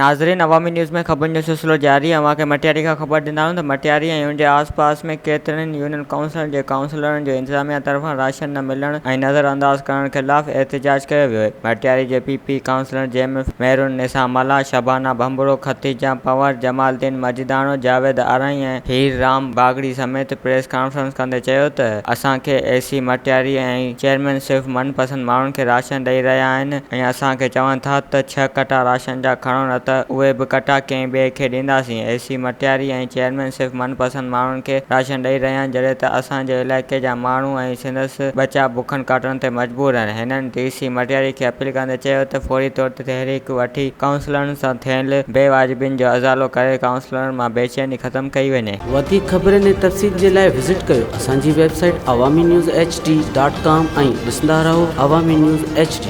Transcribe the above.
ناظرين عوامي نيوز ۾ خبرن جو سلسلو جاري اوهان کي مٽياري کان خبر ڏيندا آهيون ته مٽياري ۽ ان جي آس پاس ۾ ڪيترن يونين ڪائونسلن جي ڪائونسلرن جو انتظاميا طرفان راشن نه ملڻ ۽ نظر انداز ڪرڻ خلاف احتجاج ڪيو ويو مٽياري جي پي پي ڪائونسلر جنهن ۾ مهرالنساء ملاح، شبانه ڀنڀرو، خديجه پنهور، جمال الدين مجيداڻو، جاويد آرائين ۽ هير رام باگڙي سميت پريس ڪانفرنس ڪندي چيو ته اسان کي اي سي مٽياري ۽ چيئرمين صرف من پسند ماڻهن کي راشن ڏئي رهيا آهن ۽ اسان کي چون ٿا ته ڇهه ڪٽا راشن جا کڻو نه ته اهي به ڪٽا ڪنهن ٻئي کي ڏينداسين، اي سي مٽياري ۽ چيئرمين صرف من پسند ماڻهن کي راشن ڏئي رهيا آهن جڏهن ته اسان جي علائقي جا ماڻهو ۽ سندس ٻچا بکن ڪاٽڻ تي مجبور آهن، هنن ڊي سي مٽياري کي اپيل ڪندي چيو ته فوري طور تي تحريڪ وٺي ڪائونسلرن سان ٿيل بي واجبين جو ازالو ڪري ڪائونسلرن مان بيچيني ختم ڪئي وڃي. وڌيڪ خبرن ۽ تفصيل جي لاء وزٽ ڪيو اسان جي website Awami news H D dot com ۽ ڏسندا رهو عوامي نيوز ايڇ ڊي.